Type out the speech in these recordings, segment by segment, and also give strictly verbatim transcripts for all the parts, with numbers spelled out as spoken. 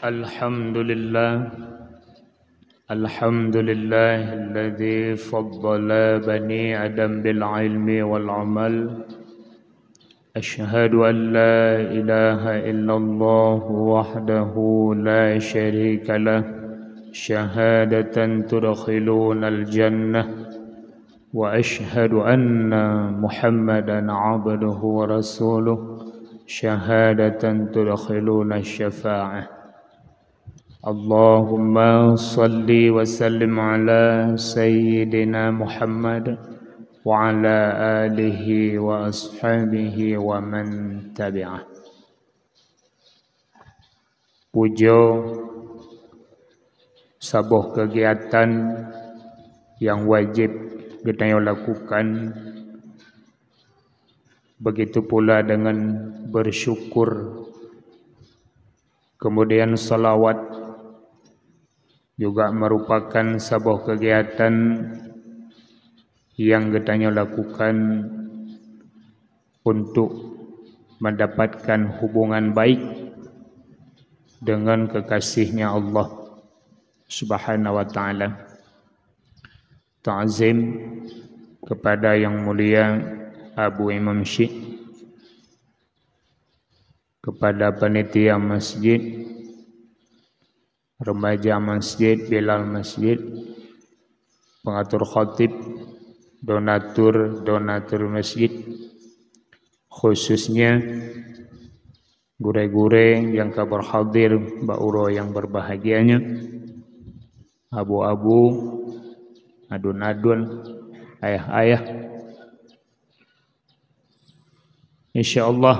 الحمد لله. الحمد لله الذي فضل بني آدم بالعلم والعمل. أشهد أن لا إله إلا الله وحده لا شريك له، شهادة تدخلنا الجنة، وأشهد أن محمدا عبده ورسوله، شهادة تدخلنا الشفاعة. اللهم صل وسلم على سيدنا محمد وعلى آله وأصحابه ومن تبعه. Pujoe saboh keugiatan nyang wajéb geutanyoe lakukan, begitu pula deungon beusyukur. Keumudian, salawat juga meurupakan saboh keugiatan nyang geutanyoe lakukan untuk mendapatkan hubungan baik dengan kekasihnya Allah Subhanahu wa Ta'ala. Ta'zim kepada Yang Mulia Abu Imam Syik, kepada panitia masjid, remaja masjid, bilal masjid, pengatur khatib, donatur-donatur masjid, khususnya gurée-gurée nyang ka berhadir bak uroe nyang berbahagia nyoe, abu-abu, aduen-aduen, ayah-ayah. Insya Allah,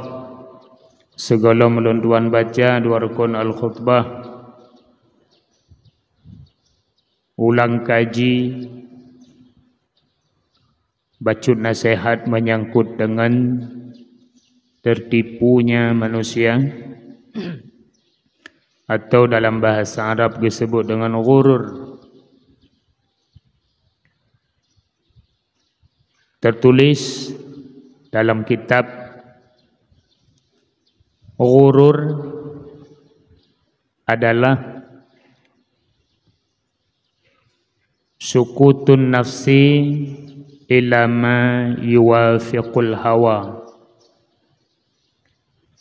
sigohlom lôn tuan baca dua rukun al-khutbah, ulang kaji, bacut naseuhat menyangkut dengan tertipunya manusia, atau dalam bahasa Arab disebut dengan ghurur. Tertulis dalam kitab, ghurur adalah sukutun nafsi ila ma yuwafiqul hawa.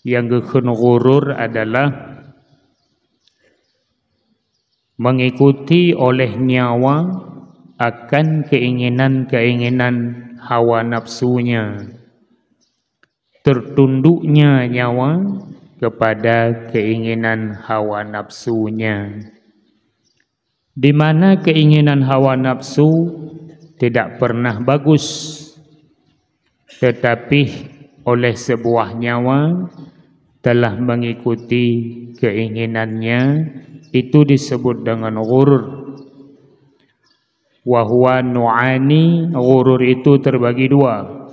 Nyang geukheun ghurur adalah mengikuti oleh nyawa akan keinginan-keinginan hawa nafsunya, tertunduknya nyawa kepada keinginan hawa nafsunya, di mana keinginan hawa nafsu tidak pernah bagus, tetapi oleh sebuah nyawa telah mengikuti keinginannya, itu disebut dengan ghurur. Wa huwa nu'ani, ghurur itu terbagi dua.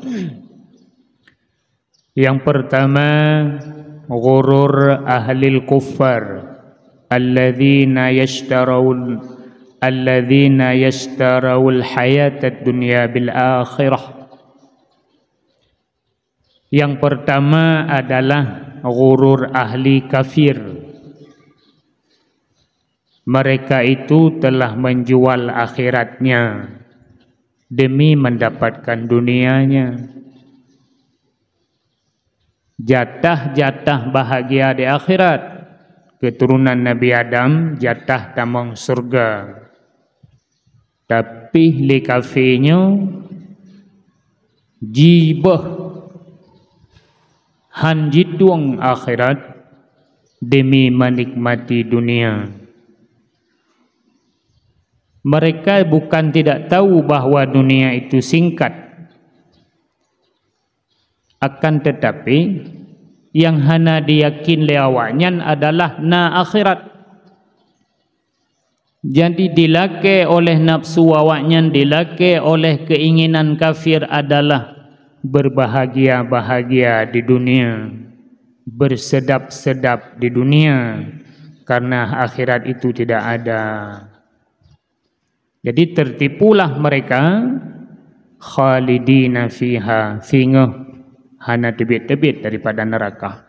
Yang pertama, ghurur ahlil kuffar, alladzina yashtarawul, alladzina yashtarawul hayatad dunya bil akhirah. Yang pertama adalah ghurur ahli kafir. Mereka itu telah menjual akhiratnya demi mendapatkan dunianya. Jatah-jatah bahagia di akhirat, keturunan Nabi Adam jatah tamong syurga. Tapi lé kafé nyoe jibeuh han jitueng akhirat demi menikmati dunia. Mereka bukan tidak tahu bahwa dunia itu singkat, akan tetapi nyang hana diyakin lé awaknyan adalah na akhirat. Jadi, dilakée oleh nafsu awaknyan, dilakée oleh keinginan kafir adalah berbahagia-bahagia di dunia, bersedap-sedap di dunia, karena akhirat itu tidak ada. Jadi, tertipulah mereka, khalidina fiha, singoh hana teubiet-teubiet daripada neraka.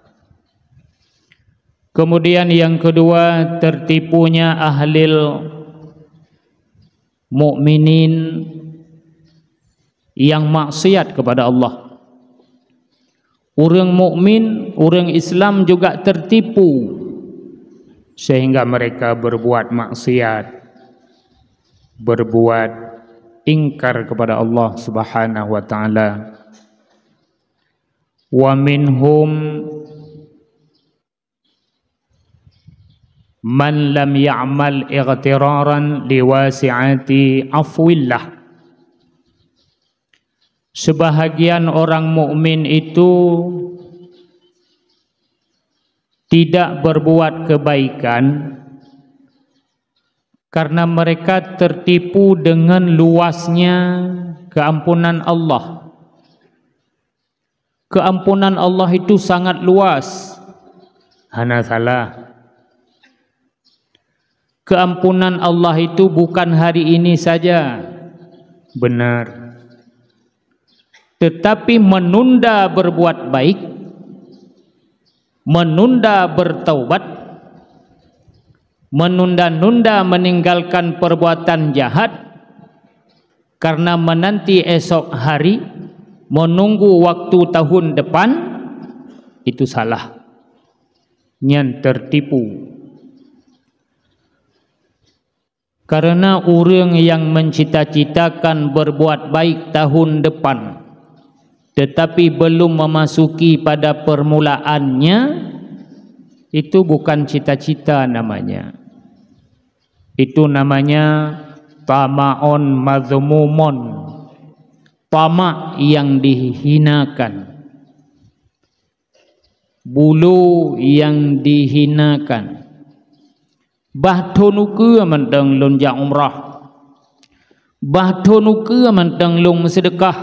Kemudian yang kedua, tertipunya ahlil mukminin yang maksiat kepada Allah. Ureuëng mukmin, ureuëng Islam juga tertipu sehingga mereka berbuat maksiat, berbuat ingkar kepada Allah Subhanahu wa taala. Wa minhum man lam ya'mal ightiraran liwasi'ati afwillah. Sebahagian orang mukmin itu tidak berbuat kebaikan karena mereka tertipu dengan luasnya keampunan Allah. Keampunan Allah itu sangat luas. Hana salah. Keampunan Allah itu bukan hari ini saja. Benar. Tetapi menunda berbuat baik, menunda bertaubat, menunda-nunda meninggalkan perbuatan jahat, karena menanti esok hari, menunggu waktu tahun depan, itu salah. Nyan tertipu. Karena ureuëng yang mencita-citakan berbuat baik tahun depan, tetapi belum memasuki pada permulaannya, itu bukan cita-cita namanya. Itu namanya tamaun mazmumon, tamak yang dihinakan, bulu yang dihinakan. Bah thon ukeue mantong lôn jak umrah. Bah thon ukeue mantong lôn meuseudekah.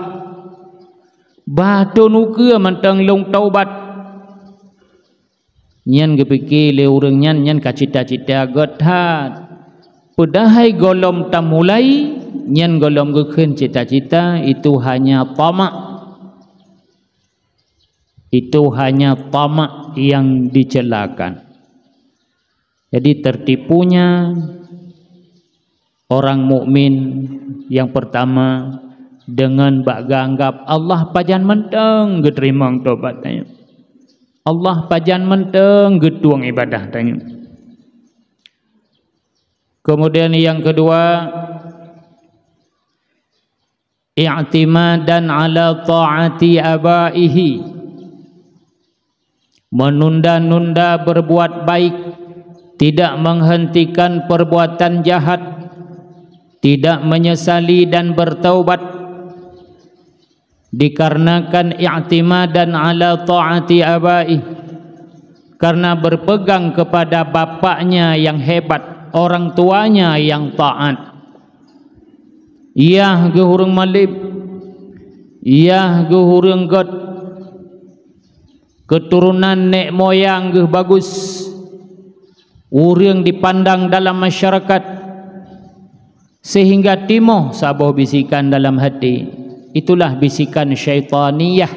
Bah thon ukeue mantong lôn taubat. Nyan geupike lé ureuëng nyan, nyan ka cita-cita gét that. Padahai gohlom tamulai, nyan gohlom geukheun cita-cita, itu hanya tamak. Itu hanya tamak yang dicelakan. Jadi tertipunya orang mukmin yang pertama dengan bak geuanggap Allah pajan mantong geuteurimong tobat tanyoe. Allah pajan mantong geutueng ibadah tanyoe. Kemudian yang kedua, i'timadan ala ta'ati abaihi. Menunda-nunda berbuat baik, tidak menghentikan perbuatan jahat, tidak menyesali dan bertaubat, dikarenakan i'timadan ala ta'ati abaih, karena berpegang kepada bapaknya yang hebat, orang tuanya yang taat. Yah geuh ureuëng malem, yah geuh ureuëng gét, keuturonan nek moyang geuh bagus, ureuëng dipandang dalam masyarakat, sehingga timoh saboh bisikan dalam hati. Itulah bisikan syaitaniyah,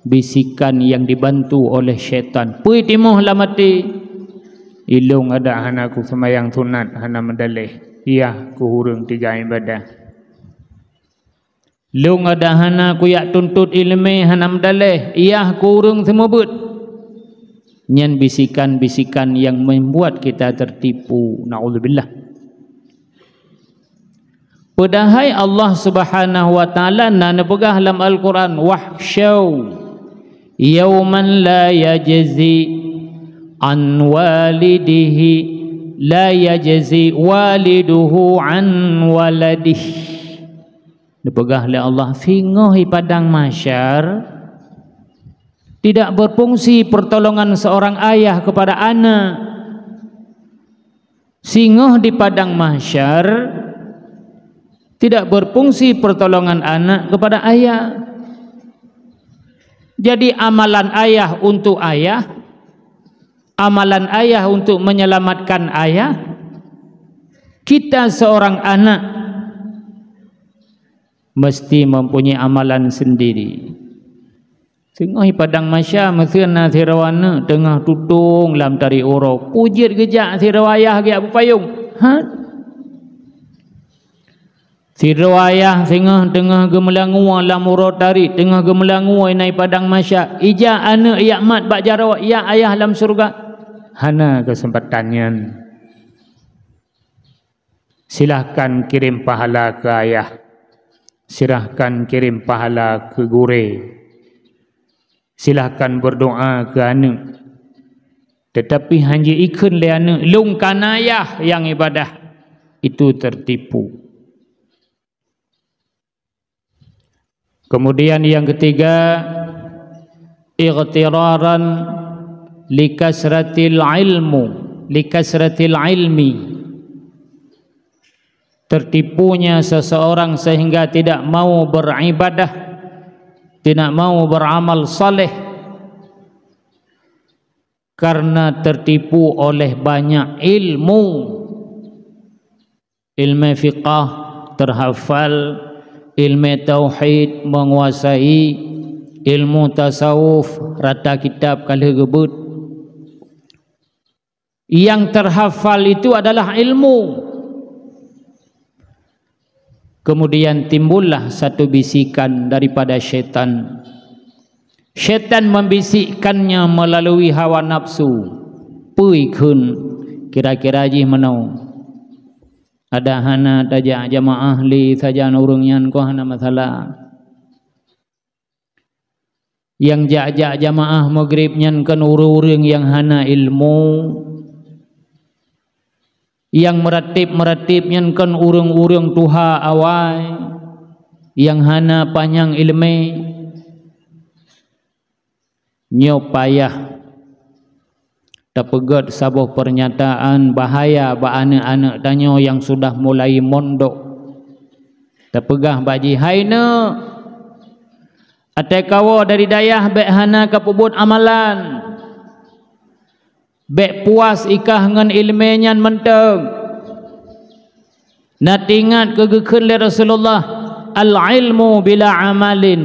bisikan yang dibantu oleh syaitan. Peue timoh lam até? Ilong adak hana kuseumayang sunat, hana meudaleh, yah keu ureuëng tiga ibadah. Long adak hana kuyak tuntot iéleumé, hana meudaleh, yah keu ureuëng seumeubeuet. Nyan bisikan-bisikan yang membuat kita tertipu. Naudzubillah. Padahai Allah Subhanahu wa Taala na neupeugah lam Al-Quran, "Wahsyau yauman la yajzi an walidihi, la yajzi waliduhu an waladih." Neupeugah lé Allah, singoh di padang mahsyar tidak berfungsi pertolongan seorang ayah kepada anak. Singoh di padang mahsyar tidak berfungsi pertolongan anak kepada ayah. Jadi amalan ayah untuk ayah, amalan ayah untuk menyelamatkan ayah, kita seorang anak mesti mempunyai amalan sendiri. Singoh i padang Masya, meuseuen na sidroe aneuëk teungoh tutong lam tarék uroe. Peue jeuet geujak sidroe ayah geujak beupayong? Ha? Sidroe ayah singoh teungoh geumeulangua lam uroe tarék, teungoh geumeulangua inan i padang Masya. Ijak aneuëk jak mat bak jaroe, "Ya ayah lam syeuruga." Hana keuseumpatan nyan. Silahkan kirim pahala keu ayah. Silahkan kirim pahala keu gurée. Silahkan berdoa keu aneuëk. Tetapi hana jiikheun lé aneuëk, "Lôn kana ayah nyang ibadah." Itu tertipu. Kemudian yang ketiga, ightiraran likasratil ilmu, likasratil ilmi. Tertipunya seseorang sehingga tidak mau beribadah, tidak mau beramal saleh karena tertipu oleh banyak ilmu. Ilmu fiqah terhafal, ilmu tauhid menguasai, ilmu tasawuf rata kitab ka lheueh geubeuet. Yang terhafal itu adalah ilmu. Kemudian timbullah satu bisikan daripada syaitan. Syaitan membisikkannya melalui hawa nafsu. Peue ikheun, kira-kira jih meunoe. Ada hana tajak jamaah lé sajan ureuëng nyan, kon hana masalah. Nyang jak-jak jamaah Maghrib nyan kon ureuëng-ureuëng nyang hana ilmu. Nyang meuratéb-meuratéb nyan kon ureuëng-ureuëng tuha awai nyang hana panyang iéleumé. Nyoe payah tapeugét saboh peurnyataan bahaya bak aneuëk-aneuëk tanyoe nyang sudah mulai mondok. Tapeugah bak jih, "Hai neuk, watée kawoe dari dayah bék hana kapeubuet amalan. Bék puas ikah ngon iéleumé nyan mantong." Na teuingat keu geukheun lé Rasulullah, "Al-ilmu bila amalin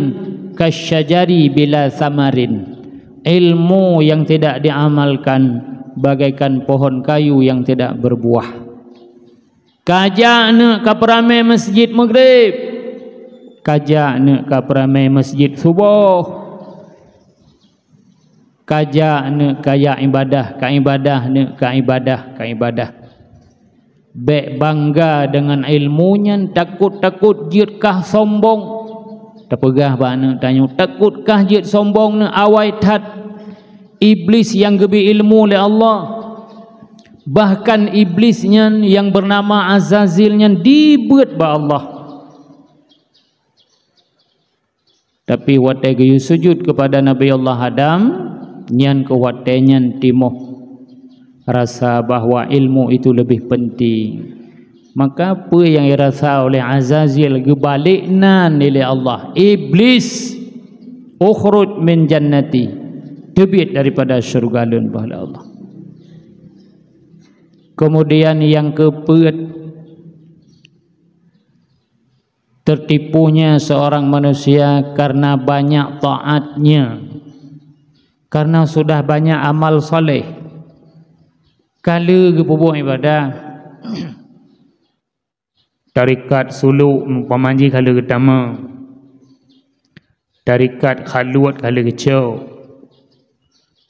kasyajari bila samarin." Ilmu yang tidak diamalkan bagaikan pohon kayu yang tidak berbuah. Kajak neuk ka peuramé masjid Maghrib, kajak neuk ka peuramé masjid Suboh. Kajak neuk kajak ibadah, ka ibadah neuk ka ibadah, ka ibadah. Bék bangga deungon ilmu nyan, takot-takot jeuet kah sombong. Tapeugah bak aneuëk tanyoe, takot kah jeuet sombong neuk, awai that. Iblis nyang geubri ilmu lé Allah. Bahkan iblis nyan nyang beunama Azazil nyan dibeuet bak Allah. Tapi watée geuyue sujut keupada Nabi Allah Adam, nyan keuh watée nyan timoh rasa bahwa ilmu itu lebih penting. Maka peue nyang irasa oleh Azazil geubalek nan lé Allah, "Iblis, ukhruj min jannati, teubiet daripada syeuruga lôn," bah lé Allah. Kemudian nyang keupeuet, tertipunya seorang manusia karena banyak taatnya, karena sudah banyak amal saleh. Ka lheueh geupeubuet ibadah, tarekat suluk umpama jih ka lheueh geutama, tarekat khalwat ka lheueh geucok,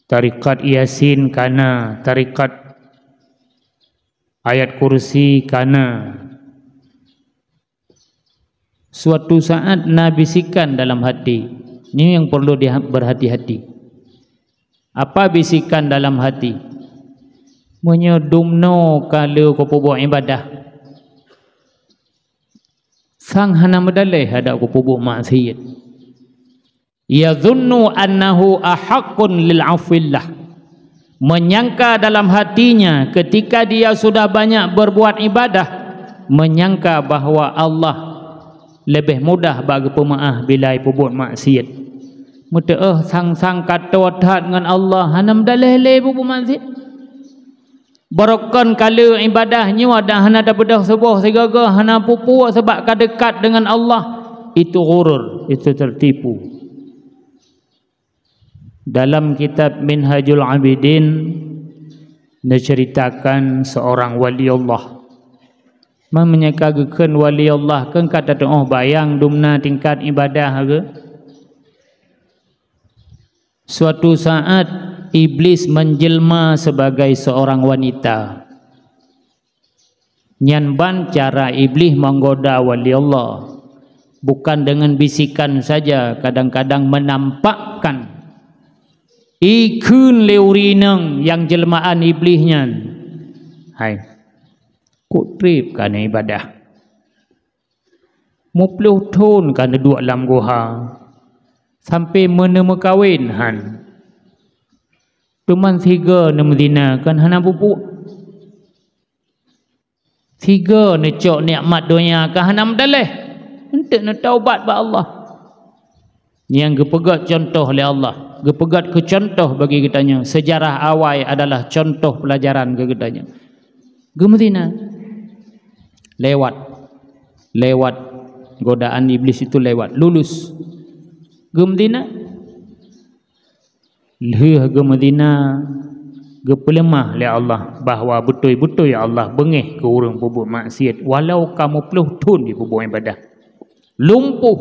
tarekat Yasin ka na, tarekat Ayat Kursi ka na. Suatu saat na bisikan dalam hati. Ini yang perlu diha-, berhati-hati. Apa bisikan dalam hati? Meunyoe dumnoe ka lheueh kupeubuet ibadah, sang hana meudaleh adak kupeubuet maksiat. Yadhunnu annahu ahaqqun lil afwillah. Menyangka dalam hatinya ketika dia sudah banyak berbuat ibadah, menyangka bahwa Allah leubeh mudah bak geupeumaáh bila peubuet maksiat. Meuteuôh sang-sang ka toe that ngon Allah hana meudaleh lé peubuet maksiat. Barokon ka lheueh ibadah nyoe dan hana tapeudeuh suboh sigoe-goe hana peue-peue sabab ka deukat deungon Allah. Itu ghurur, itu tertipu. Dalam kitab Minhajul Abidin neuceuritakan seurang wali Allah. Meunyoe ka geukheun wali Allah, kheun ka tateu'oh bayang dumna tingkat ibadah geuh. Suatu saat, Iblis menjelma sebagai seorang wanita. Nyan ban cara Iblis menggoda wali Allah. Bukan dengan bisikan saja, kadang-kadang menampakkan ikheun lé ureueng inong nyang jelmaan Iblis nyan. Hai, kok treb ka na ibadah? Muplôh thon ka neuduek lam guha, sampoe meuneumeukawen han. Teuma sigoe neumeuzina kan hana pupuk. Sigoe neucok nikmat donya ka hana meudaléh. Eunteuk neutaubat bak Allah. Nyang geupeugét contoh lé Allah, geupeugét keu contoh bagi geutanyoe. Sejarah awai adalah contoh peulajaran keu geutanyoe. Geumeuzina. Lewat. Lewat godaan Iblis itu lewat. Lulus. Geumeuzina. Lheueh geumeuzina, geupeuleumah lé Allah bahwa beutôi-beutôi Allah beungéh keu ureuëng peubuet maksiat walau ka muplôh thon jipeubuet ibadah. Lumpuh.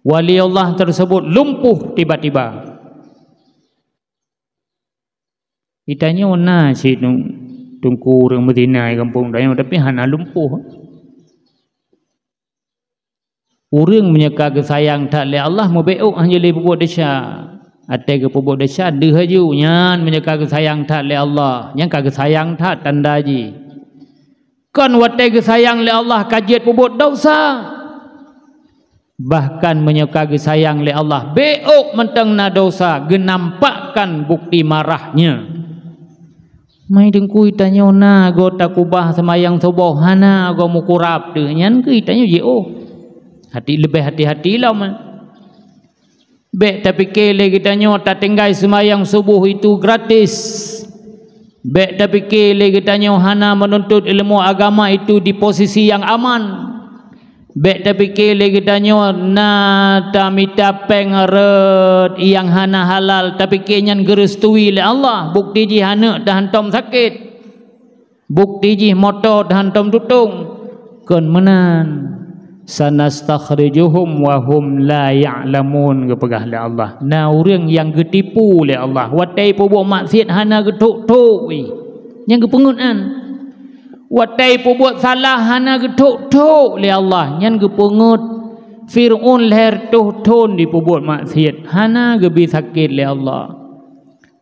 Wali Allah tersebut lumpuh tiba-tiba. Geutanyoe na cit teungku ureuëng meuzina di gampông tanyoe, tapi hana lumpuh. Ureuëng meunyoe ka geusayang that lé Allah, meubeuôk hana lé peubuet desya. Watée geupeubuet desya, deuh laju. Nyan meunyoe ka geusayang that lé Allah, nyan ka geusayang that tanda jih. Kon watée geusayang lé Allah ka jeuet peubuet desya. Bahkan meunyoe ka geusayang lé Allah, beuôk mantong na desya, geunampakkan bukti marahnya. Mai teungku, geutanyoe na goe takubah seumayang suboh, hana goe meukurab teuh, nyan keuh geutanyoe jiôh. Hati, leubeh hati-hati lom. Bék tapike lé geutanyoe tatinggai seumayang suboh itu gratis. Bék tapike lé geutanyoe hana meununtut ilmu agama itu di posisi nyang aman. Bék tapike lé geutanyoe na tamita péng rot nyang hana halal, tapike nyan geureustui lé Allah, bukti jih aneuk teuhantom sakét, bukti jih moto teuhantom tutong. Kon meunan, "Sanastakhrijuhum wa hum la ya'lamun," geupeugah lé Allah. Na ureuëng nyang geutipu lé Allah, watée peubuet maksiat hana geuthok-thok, nyang geupeungeut nyan. Watée peubuet salah hana geuthok-thok lé Allah, nyan geupeungeut. Fir'aun lhée reutôh thon jipeubuet maksiat, hana geubi sakét lé Allah.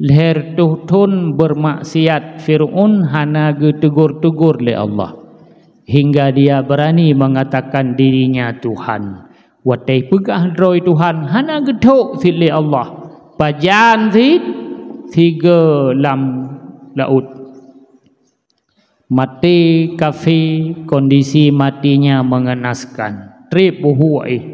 Lhée reutôh thon beurmaksiat, Fir'aun hana geuteugor-teugor lé Allah, hingga dia beurani meungatakan dirinya Tuhan. Watée peugah droe Tuhan, hana geuthok cit lé Allah, pajan cit sigoe lam laôt. Maté kafé, kondisi matinya mengenaskan. Treb buhue éh.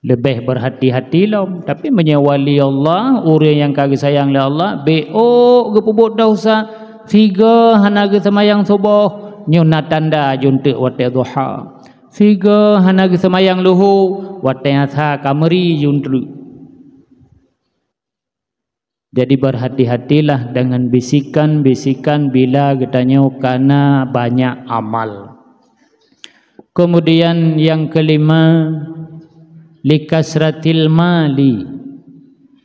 Leubeh beurhati-hati lom. Tapi meunyoe wali Allah, ureuëng nyang ka geusayang lé Allah, beuôk geupeubuet desya, sigoe hana geuseumayang suboh, nyoe na tanda jeuet teuk watée duha. Sigoe hana geuseumayang luho, watée asa ka meuri jeuet teuk. Jadi, berhati-hatilah dengan bisikan-bisikan bila geutanyoe kana banyak amal. Kemudian yang kelima, likasratil mali,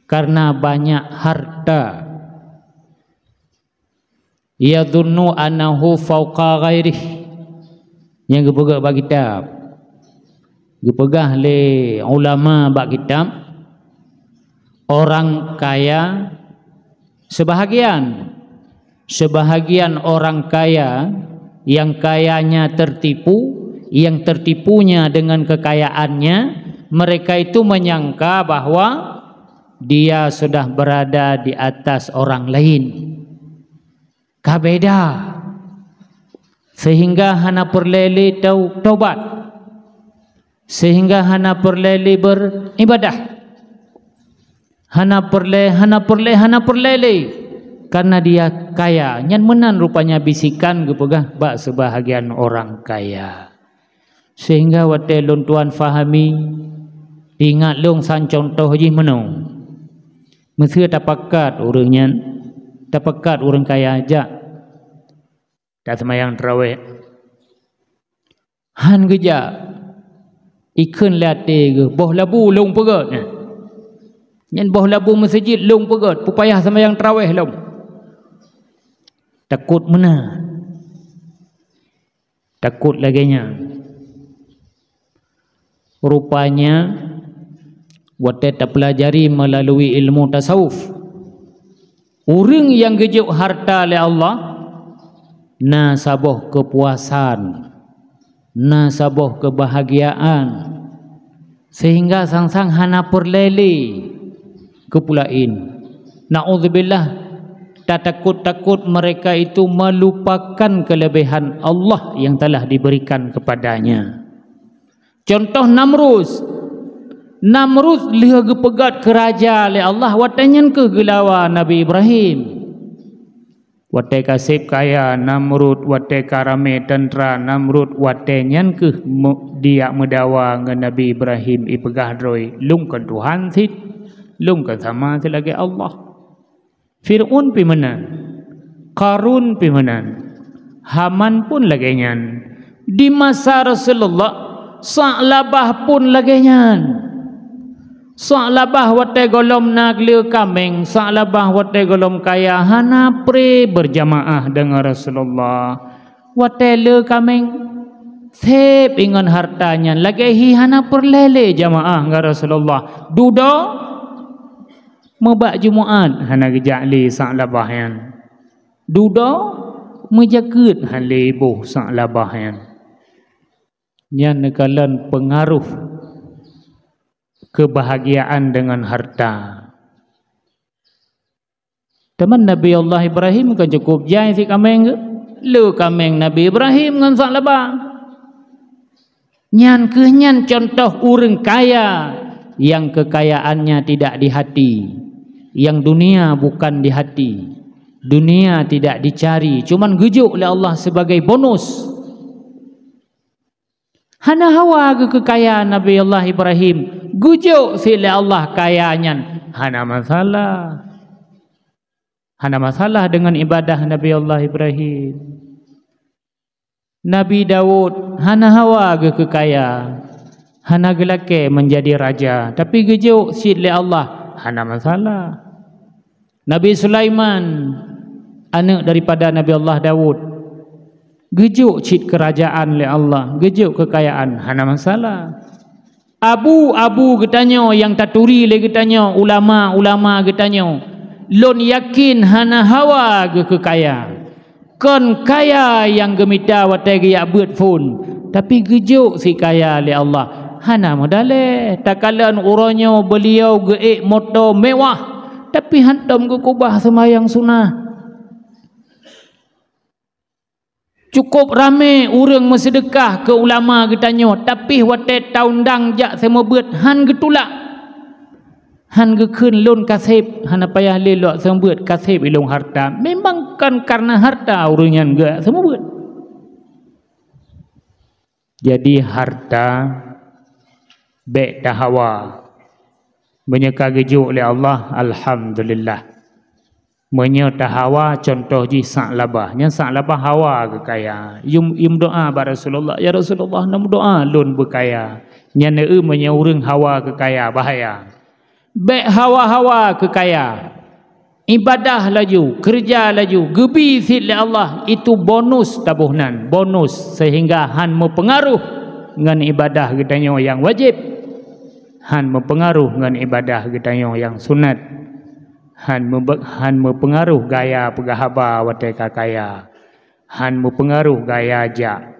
karena banyak harta. Yadhunnu annahu fauqa ghairih. Nyang geupeugah bak kitab. Geupeugah lé ulama bak kitab, orang kaya sebahagian, sebahagian orang kaya yang kayanya tertipu, yang tertipunya dengan kekayaannya, mereka itu menyangka bahwa dia sudah berada di atas orang lain. Ka beda. Sehingga hana peureulée lé tau-, taubat. Sehingga hana peureulée lé beuribadah. Hana peureulée, hana peureulée, hana peureulée lé. Karena dia kaya. Nyan meunan rupanya bisikan geupeugah bak seubahagian orang kaya. Sehingga watée lôn tuan fahami, Teuingat lôn sang cuntoh jih meunoe. Meuseu tapakat ureuëng nyan, tapakat ureuëng kaya jak taseumayang tarawéh. Han geujak, ikheun lé até geuh, "Boh labu lôn peugét nyan. Nyan boh labu meuseujid lôn peugét, peupayah seumayang tarawéh lom." Takot meunan. Takot lagée nyan. Rupanya, watée tapeulajari meulalu ilmu tasawuf, ureuëng nyang geujok harta lé Allah, na saboh keupuasan, na saboh keubahgiaan, seuhingga sang-sang hana peureulée lé keu peue laén. Naudzubillah, tatakot-takot mereka itu melupakan kelebihan Allah yang telah diberikan kepadanya. Cuntoh Namrud. Namrud lheueh geupeugét keu raja lé Allah, watée nyan kheueh geulawa Nabi Ibrahim. Watée ka seb kaya Namrud, watée ka ramé teuntra Namrud, watée nyan kheueh mu-, dijak meudawa ngon Nabi Ibrahim, ipeugah droe, "Lôn kon Tuhan cit, lôn kon sama cit lagée Allah." Fir'aun pih meunan, Qarun pih meunan, Haman pun lagée nyan. Di masa Rasulullah, Sa'labah pun lagée nyan. Sa'labah watée gohlom na le kaméng, Sa'labah watée gohlom kaya, hana pré beujamaah deungon Rasulullah. Watée le kaméng, seb ingon harta nyan, lagée hi hana peureulée lé jamaah ngon Rasulullah. Dudoe, meubak Jumat hana geujak lé Sa'labah nyan. Dudoe, meujakeuet han lé boh Sa'labah nyan. Nyan neukalon peungaroh keubahgiaan deungon harta. Teuma Nabi Allah Ibrahim kan cukup jai si kaméng geuh. Le kaméng Nabi Ibrahim ngon Sa'labah. Nyan kheueh nyan cuntoh ureuëng kaya nyang keukayaannya tidak di hati, nyang dunia bukan di hati, dunia tidak dicari, cuman geujok lé Allah sebagai bonus. Hana hawa geuh keu kaya Nabi Allah Ibrahim, geujok cit lé Allah kaya nyan, hana masalah. Hana masalah deungon ibadah Nabi Allah Ibrahim. Nabi Daud hana hawa geuh keu kaya, hana geulakée meunjadi raja, tapi geujok cit lé Allah, hana masalah. Nabi Sulaiman, aneuëk daripada Nabi Allah Daud, geujok cit keurajaan lé Allah, geujok keukayaan, hana masalah. Abu-abu geutanyoe nyang taturi lé geutanyoe, ulama-ulama geutanyoe, lôn yakin hana hawa geuh keu kaya. Kon kaya nyang geumita watée geujak beuet phon, tapi geujok cit kaya lé Allah. Hana meudalée, takalon uroe nyoe beuliau geuék moto mewah, tapi hántom geukeubah seumayang sunah. Cukup ramé ureuëng meuseudeukah keu ulama geutanyoe, tapi watée taundang jak seumeubeuet hán geutulak. Hán geukheun lôn ka seb, hana payah lé lok seumeubeuet, ka seb ilôn harta. Memang kon kareuna harta ureuëng nyan geujak seumeubeuet. Jadi harta bék tahawa. Meunyoe ka geujok lé Allah, alhamdulillah. Meunyoe tahawa, cuntoh jih Sa'labah. Nyan Sa'labah hawa keu kaya. Yum, yum doá bak Rasulullah, "Ya Rasulullah, neumeudoá lôn beukaya." Nyan eu meunyoe ureuëng hawa keu kaya, bahaya. Bék hawa-hawa keu kaya. Ibadah laju, keureuja laju, geubi cit lé Allah, itu bonus taboh nan, bonus, seuhingga hán meupeungaroh ngon ibadah geutanyoe nyang wajéb, hán meupeungaroh ngon ibadah geutanyoe nyang sunat, hán meube-, hán meupeungaroh gaya peugah haba watée ka kaya, hán meupeungaroh gaya jak,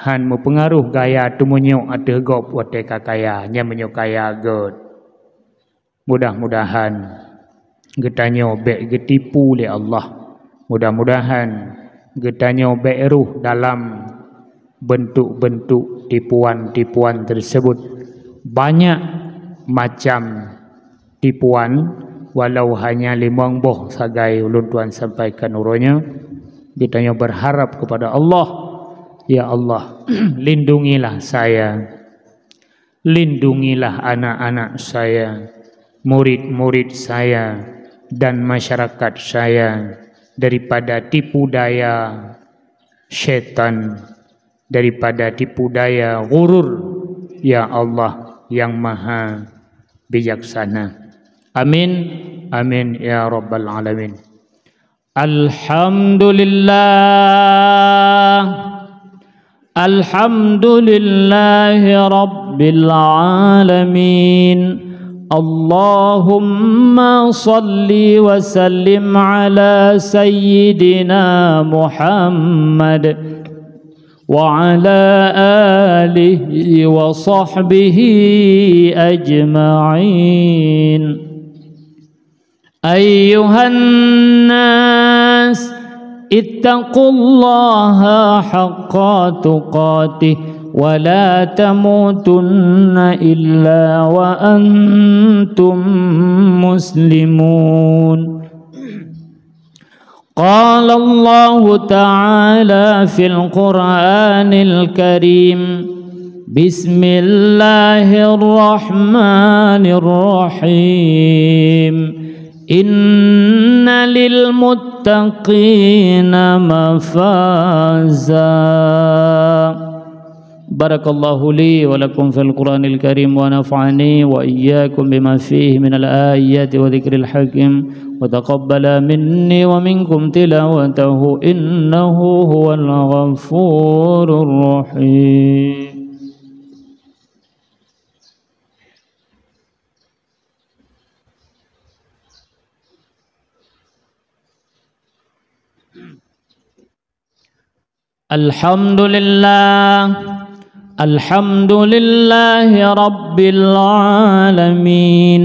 hán meupeungaroh gaya teumunyok ateueh gob watée ka kaya, nyan meunyoe kaya gét. Mudah-mudahan geutanyoe bék geutipu lé Allah. Mudah-mudahan geutanyoe bék rôh dalam beuntuk-beuntuk tipuan-tipuan teuseubut. Banyak macam tipuan, walau hanya limong boh sagai ulôn tuan sampaikan uroe nyoe. Geutanyoe berharap kepada Allah, "Ya Allah, lindungilah saya." Lindungilah anak-anak saya, murid-murid saya, dan masyarakat saya daripada tipu daya syaitan, daripada tipu daya ghurur, ya Allah yang Maha Bijaksana. Amin, amin ya rabbal alamin. Alhamdulillah. Alhamdulillahi rabbil alamin. Allahumma salli wa sallim ala sayyidina Muhammad wa ala alihi wa sahbihi ajma'in. Ayyuhan nas, ittaqullaha haqqa tuqatih wa la tamutunna illa wa antum muslimun. Qala Allahu ta'ala fil Qur'anil Karim, bismillahirrahmanirrahim. Inna lil muttaqina mafaza. Barakallahu li wa lakum fil Qur'anil Karim wa nafa'ani wa iyyakum bima fihi minal ayati wa dzikril hakim wa taqabbala minni wa minkum tilawatahu innahu huwal ghafurur rahim. Alhamdulillah. Alhamdulillahi rabbil alamin.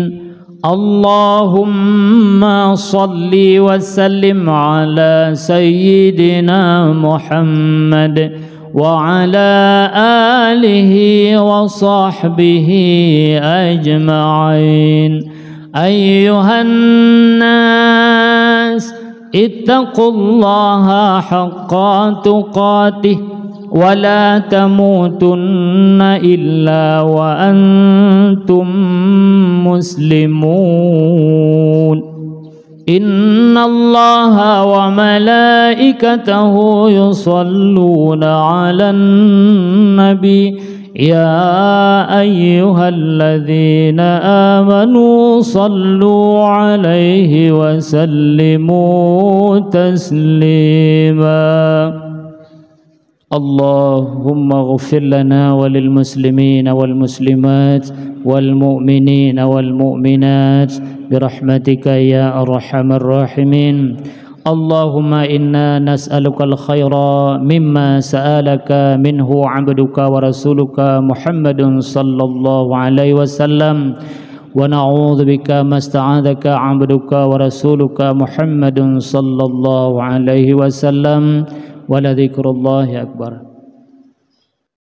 Allahumma salli wa sallim ala sayyidina Muhammad wa ala alihi wa sahbihi ajma'in. Ayyuhan nas, ittaqullaha haqqa tuqatih wa la tamutunna illa wa antum muslimun. Innallaha wa malaikatahu yusalluna 'alan nabi. Ya ayyuhalladzina amanu sallu 'alaihi wa sallimu taslima. Allahumma ighfir lana wa lil muslimina wal muslimat wal mu'minina wal mu'minat bi rahmatika ya arhamar rahimin. Allahumma inna nas'alukal khaira mimma sa'alaka minhu 'abduka wa rasuluka Muhammadun sallallahu alaihi wasallam, wa na'udzubika masta'adzaka 'abduka wa rasuluka Muhammadun sallallahu alaihi wasallam, wa la dzikrullahi akbar.